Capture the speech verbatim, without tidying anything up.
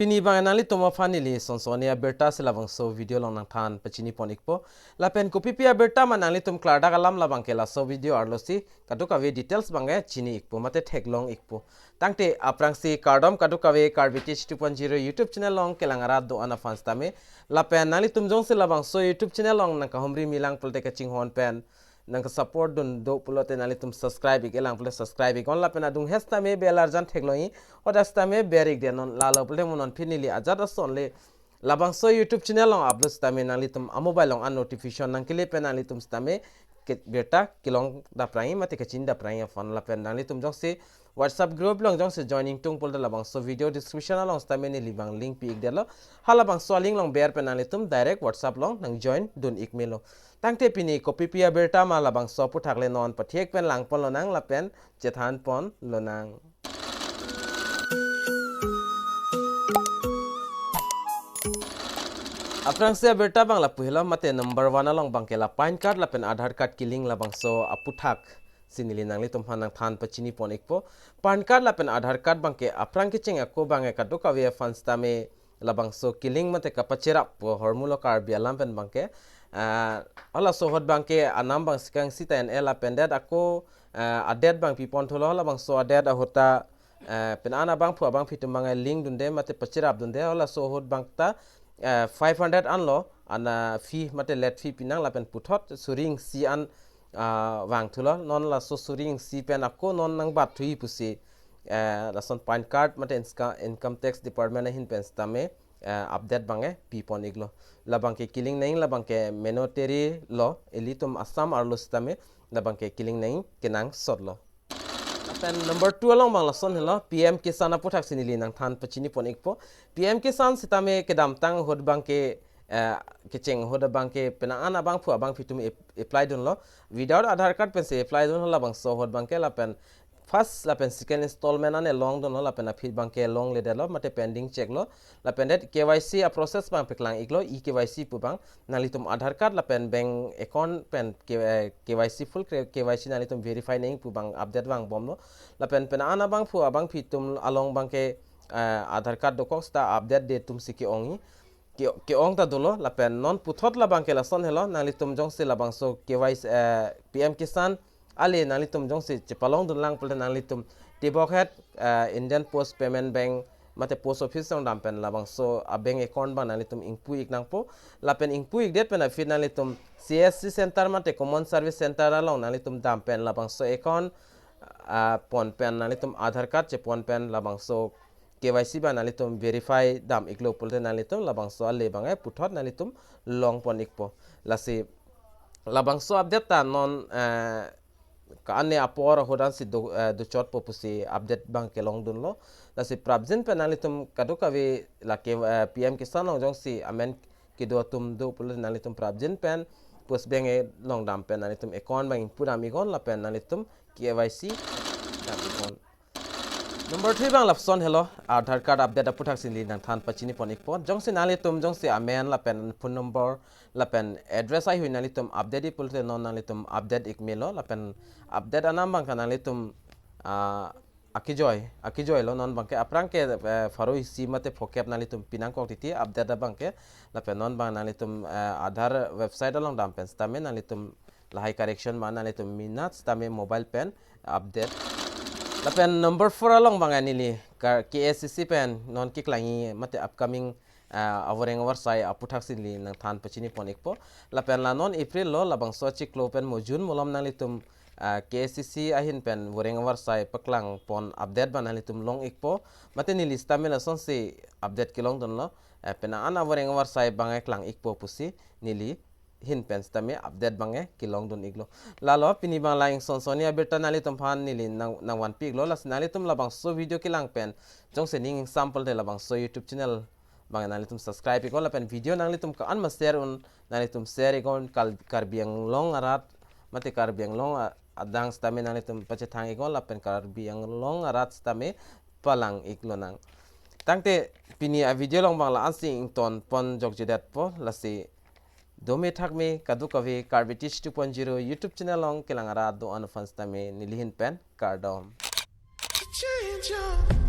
Pini abang nanglitum aphan neli sonsoni abirta si labangso video along nangthan pachini pon ikpo. Lapen kopipi abirta ma nanglitum klardak alam labang ke laso video arlosi kadokave details abang ke chini ikpo mate theklong ikpo. Tangte aphrangsi kardom kadokave Karbi Teach two point zero YouTube channel along kelang arat do-an aphan sitame. Lapen nanglitum jongsi labangso YouTube channel along nangkahumri milang pulote kachinghon pen nangka support dun do pulote nanglitum subscribe ik-elang pulote subscribe iknon lapen adung he sitame bell arjan theklong ik, hadak sitame ber ik denon, lalo pulote mo non pini neli ajat ason le labangso YouTube channel along upload sitame nanglitum a mobile along an notification nangkele pen nanglitum sitame ke birta kelong daprang ik mate kachini daprang ik aphan. Lapen nanglitum jongsi WhatsApp group along jongsi join ingtung pulote labangso video description along sitame neli abang link pi ik detlo. Halabangso link along ber pen nanglitum direct WhatsApp along nang join dun ik melo. Tangte pini kopipi abirta ma labangso aphuthak le non pathek pen lang pon lonang lapen chethan pon lonang. Aphrangsi abirta abang lapu helo mate number one along abang ke la PAN card lapen Aadhaar card kelink labangso aphuthak si neli nanglitum aphan nangthan pachini pon ikpo. PAN card lapen Aadhaar card abang ke aphrang kecheng ako abang ke kadokave aphan sitame labangso kelink mate kapacherap po ahormu lo Karbi alam pen abang ke. Ah, halaso ahut abang ke anam abang sikang sita en el lapen det ako, ah, a-date abang pi pon thulo, halabangso a-date ahut ta, ah, penang an abangphu abangphi atum abang link dunde mate pacherap dunde, halaso ahut abang ta, ah, five hundred an lo, ana fee mate late fee pinang lapen puthot suri isi an, ah, vang thulo, non laso suri isi pen ako non nangbat thu ik pusi, eh, lason PAN card mate inska-, income tax department ahin pen sitame, eh, update abang ke pi pon iklo. Labang ke kelink nangji, labang ke mandatory lo, ilitum Assam arlo sitame labang ke kelink nangji kenangsot lo. Lapen number two along abang lason helo, P M Kisan aphuthak si neli nangthan pachini pon ikpo. P M Kisan sitame kedamtang ahut abang ke, eh, kecheng ahut abang ke penang an abangphu abangphi atum ap-, apply dunlo. Without Aadhaar card pensi apply dun, halabangso ahut abang ke lapen first lapen second installment an elong dunlo lapen aphi abang ke longledetlo mate pending check lo. Lapen det K Y C a-process abang paklang iklo, e-K Y C pu abang. Nanglitum Aadhaar card lapen bank account pen K-, eh, K Y C, full K-, K Y C nanglitum verify nangji pu abang update vangbomlo. Lapen penang an abangphu abangphi atum along abang ke, eh, Aadhaar card dokok seta update det atum si ke-ongji. Ke-, ke-ong ta dolo, lapen non puthot labang ke lason helo, nanglitum jongsi labangso K Y C, eh, P M Kisan ale nanglitum jongsi chepalong dunlang pulote nanglitum tibok het, eh, Indian Post Payment Bank mate post office along dam pen labangso a-bank account abang nanglitum ingpu ik nangpo. Lapen ingpu ik det pen aphi nanglitum C S C center mate common service center along nanglitum dam pen labangso account, ah, pon pen nanglitum Aadhaar card chepon pen labangso K Y C abang nanglitum verify dam iklo pulote nanglitum labangso ale abang ke puthot nanglitum long pon ikpo. Lasi labangso update ta non, eh, ka-an ne apor ahut ansi do, eh, dochotpo pusi update abang kelong dunlo. Lasi prapjin pen nanglitum kadokave la ke, eh, P M Kisan along jongsi amen kedo atum do pulote nanglitum prapjin pen Post Bank along dam pen nanglitum account abang ingpu dam iknon lapen nanglitum K Y C dam iknon. Number three abang lason helo, Aadhaar card update aphuthak si neli nangthan pachini pon ikpo. Jongsi nanglitum jongsi amen lapen phone number lapen address ahui nanglitum update ik pulote non nanglitum update ik melo lapen update anam abang ke nanglitum, ah, akejoi, akejoi lo, non abang ke aphrang ke, eh, pharo isi mate phokep nanglitum pinangkok titi update abang ke. Lapen non abang nanglitum, eh, Aadhaar website along dam pen sitame nanglitum lahai correction ma nanglitum minat sitame mobile pen update. Lapen number four along abang neli ka K A C C pen non keklangji mate upcoming, ah, avoreng avarsai aphuthak si neli nangthan pachini pon ikpo. Lapen la non April lo, labangso achiklo pen mo June malom nanglitum, ah, K A C C ahin pen voreng avarsai paklang pon update abang nanglitum long ikpo. Mate neli sitame lasonsi update kelong dunlo. Eh, penang an avoreng avarsai abang keklang ikpo pusi neli ahin pen sitame update abang kelong dun iklo. Lalo pini abang la ingsonsoni abirta nanglitum aphan neli nang, nangvanpi iklo, lasi nanglitum labangso video kelang pen jongsi ning ingsam pulote labangso YouTube channel abang nanglitum subscribe iknon lapen video nanglitum ka-an ma share un nanglitum share iknon, Kal-, Karbi Anglong arat mate Karbi Anglong a-, adang sitame nanglitum pachethang iknon lapen Karbi Anglong arat sitame palang ik lonang. Tangte pini avideo along abang la-ansi ington pon jokjedetpo, lasi dome thakme kadokave Karbi Teach two point zero YouTube channel along kelang arat do-an aphan sitame neli ahin pen kardom. Change your